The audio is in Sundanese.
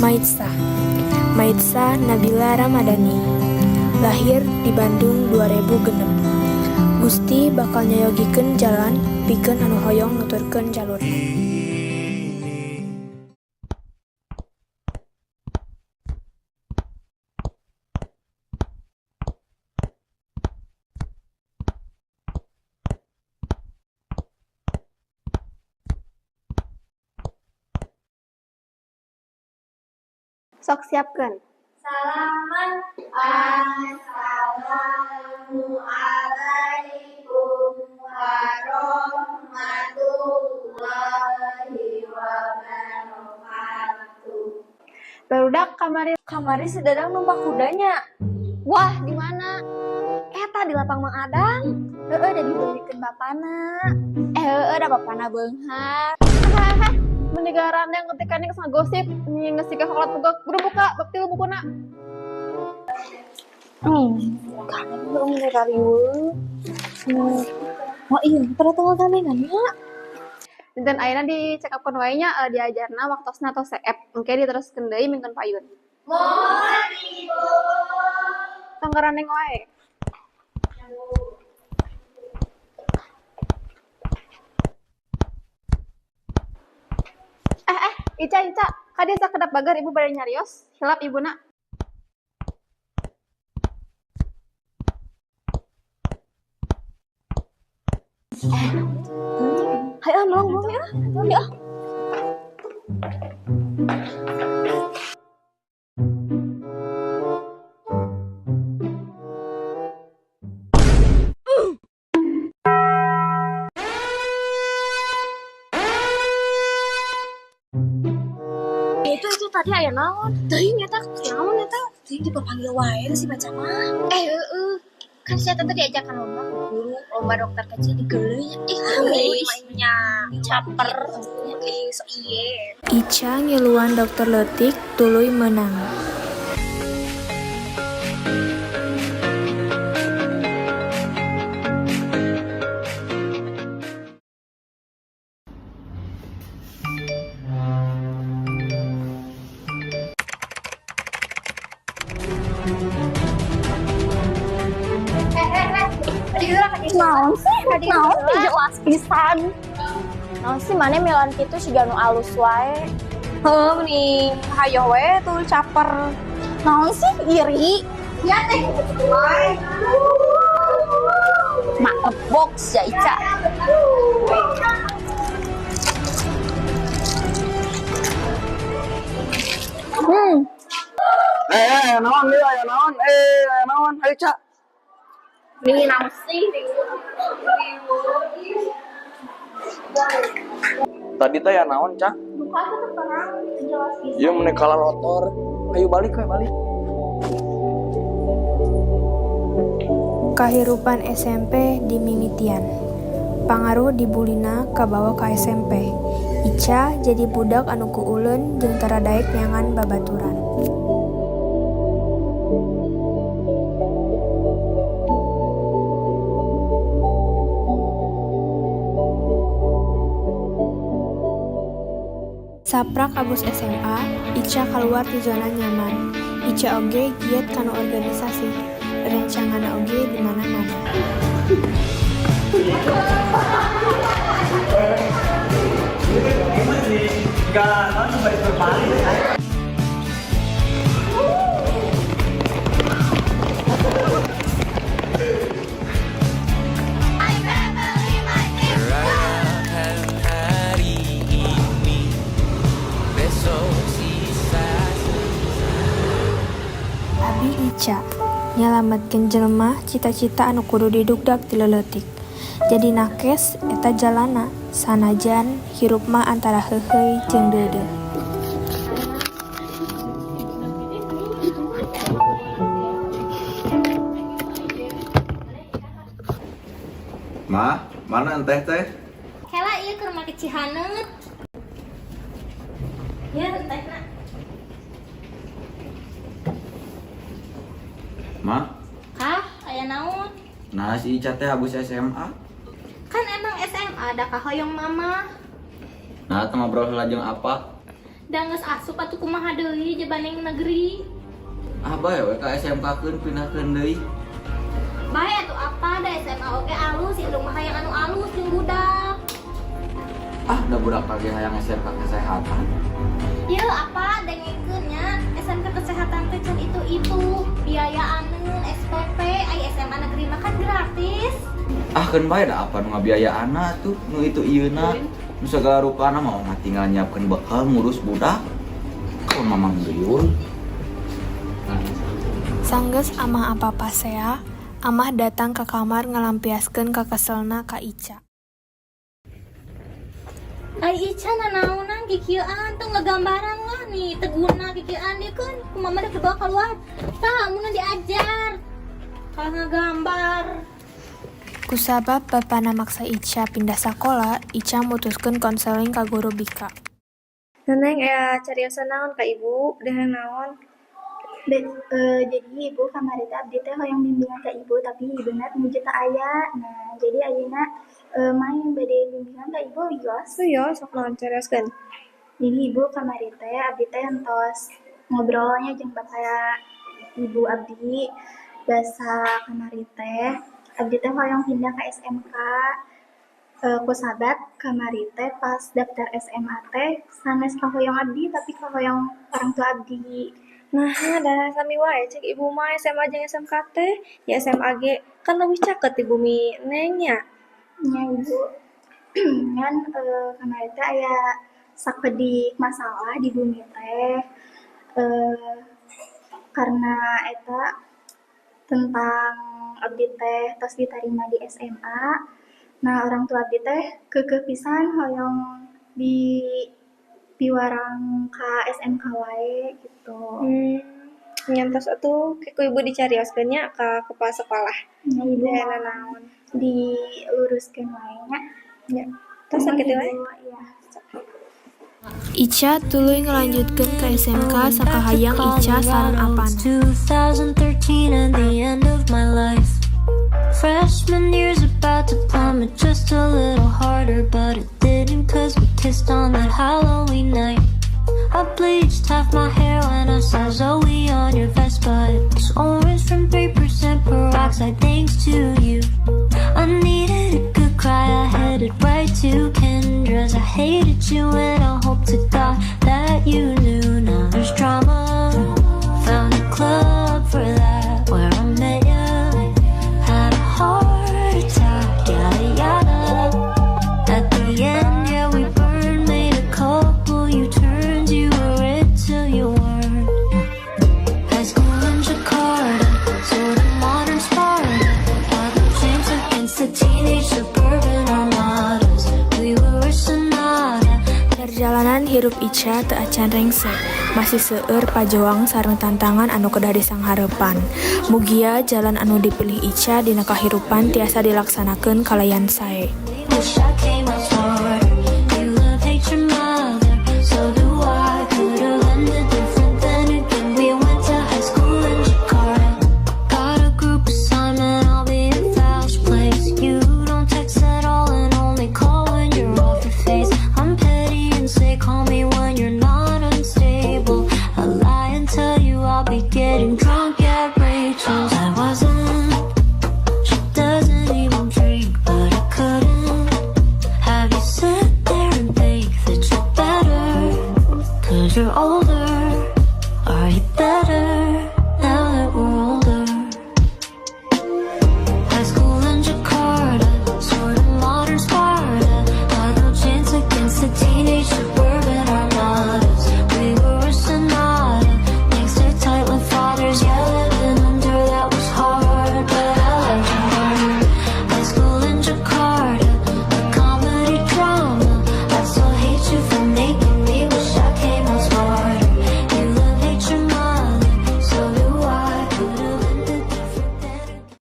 Maitsa. Maitsa Nabila Ramadhani. Lahir di Bandung 2006. Gusti bakal nyayogikeun jalan pikeun anu hoyong nuturkeun jalurna. Sok siapkeun. Salaman. Assalamualaikum warahmatullahi wabarakatuh. Barudak kamari. Kamari si Dadang numpak kudanya. Wah, di mana? Eta di lapang Mang Adang. Heeh, da dibelikeun bapana. Eh, heeh, da bapana beunghar. Hahaha, meni yang ketika geus ngagosip, nih geus siga kolot bugak. Buru buka bab 3 bukuna. Kan belum rariweuh. Oh iya, pernah tunggal gandengan nya. Dinten ayeuna dicekapkeun wae nya, diajarna waktosna tos seep. Engke diteruskeun deui mingkeun payun. Mohon Ibu. Tong garaneng wae. Eh, eh, Ica, Ica, kadieu sakedap bager, Ibu bade nyarios, hilap ibuna. Hayo ah, melong melong ya. Melong ya. Itu tadi aya naon? Teuing eta naon eta? Teuing dipapanggil wae si baca mah. Eh, heeh. Kan saya tante diajakan lomba ke guru, lomba dokter kecil digeuleuh. Ih, geulis nya. Caper. Ih, so iye. Ica ngiluan dokter leutik tuluy meunang. Eh, eh, eh. Naon sih? Naon sih jelas pisan. Naon sih maneh milan kitu siga nu alus wae. Heuh, mending hayoh we tuh caper. Naon sih iri? Ya teh. Mak box ya Ica. Eh, eh, naon deui, aya naon? Eh, aya naon? Ayo, Ca. Nih naon sih? Tadi teh aya naon, Ca? Muka tuh terang, jelas pisan. Ieu meni kalalotor. Ayo balik we, balik. Kahirupan SMP dimimitian. Pangaruh dibulina kabawa ka SMP. Ica jadi budak anu kuuleun jeung tara daek neangan babaturan. Saprak abus SMA, Ica kaluar ti zona nyaman. Ica oge giat kana organisasi. Rerencanganna oge di mana-mana. Rayakan hari ini, besok sisa. Abi Ica nyalametkeun jelema cita-cita anu kudu didugdag ti leuleutik. Jadi nakes eta jalana sanajan hirup mah antara heuheuy jeung deudeuh. Mah, mana enteh teh? Kela ieu keur make cihaneut. Ya, teh na. Mah, Kah, aya naon? nah si Ica teh habis SMA. Kan emang SMA ada kahoyong mama. Nah, teu ngobrol heula jeung apa? Da geus asup atuh, kumaha deui jebanding negeri. Ah, bae we ka SMK keun, pindahkeun deui. Bae atuh, apa da SMA oge alus, indung mah hayang anu alus jeung budak. Ah, da budak lagi hayang SMK kesehatan. Yeuh, apa dengekeun nya, SMK kesehatan teh can itu biayaaneun SPP, ai SMA negeri mah kan gratis. Ah, keun bae, da apa nu ngabiayaanna tuh nu itu ieuna. Nu sagala rupana mah mah tinggal nyiapkeun bekal ngurus budak. Kalau mamang liur. Sanggeus Amah apa pasea, Amah datang ke kamar ngalampiaskeun kakeselna ka Ica. Ai Ica nanaonan kikieuan, teu ngagambaran lah nih, teu guna kikieuan dia kan ku mama dek dibawa keluar. Tah, mun diajar. Kalau ngagambar. Kusabab bapana maksa Ica pindah sakola, Ica mutuskeun konseling ka guru BK. Neneng aya cariosan naon ka ibu? Dengan naon? Jadi ibu, kamari teh abdi teh hoyong bimbingan ka ibu, tapi ibuna nuju teu aya. Nah, jadi ayeuna main bade bimbingan ka ibu, wios. Oh iya, sok, naon, carioskeun. Jadi ibu, kamari teh abdi teh entos ngobrolnya jeung bapak ibu abdi, basa kamari teh abdi teh hoyong pindah ke SMK, kusabab kamari teh pas daftar SMA teh sanes kahoyong abdi, tapi kahoyong orang tua abdi. Nah, da sami wae cek ibu mah SMA jeung SMK teh, ya SMA ge kan leuwih caket di bumi Neng nya. Nya ibu, ngan kamari teh aya sakedik masalah di bumi teh, karena eta tentang abdi teh tos ditarima di SMA. Nah, orang tua abdi teh keukeuh pisan hoyong di piwarang ka SMK wae gitu. Nya entos atuh, ke ku ibu dicarioskeun nya ka kepala sekolah. Nya ibu, Teu naon. Diluruskeun wae nya. Nya. Tos, sakitu wae. Ibu, iya. Ica tuluy ngalanjutkeun ka SMK sakahayang Ica sareng apana. 2013 and the end of my life. Freshman year's about to plummet just a little harder, but it didn't, 'cause we kissed on that Halloween night. I bleached half my hair when I saw Zoe on your Vespa. It's orange from 3% peroxide, thanks to you. I needed a good cry, I headed right to Kendra's. I hated you and I hope to God that you knew. Now there's drama. Found a club for that, where I met ya. Had a heart attack, yada yada. At the end, yeah, we burned, made a couple U-turns. You were it till you weren't. High school in Jakarta, sort of modern Sparta. Had no chance against the teenage suburban armadas. We were a sonata. Perjalanan hirup Ica teu acan rengse, masih seueur pajoang sareng tantangan anu kedah disanghareupan. Mugia jalan anu dipilih Ica dina kahirupan tiasa dilaksanakeun kalayan sae. Wish I came out smarter. You love hate your mother, so do I. Could've ended different then again. We went to high school in Jakarta. Got a group assignment, I'll be at Val's place. You don't text at all and only call when you're off your face. I'm petty and say call me when you're not unstable. I lie and tell you I'll be getting drunk at Rachel's. I wasn't. She doesn't even drink, but I couldn't have you sit there and think that you're better. 'Cause you're older. Are you better?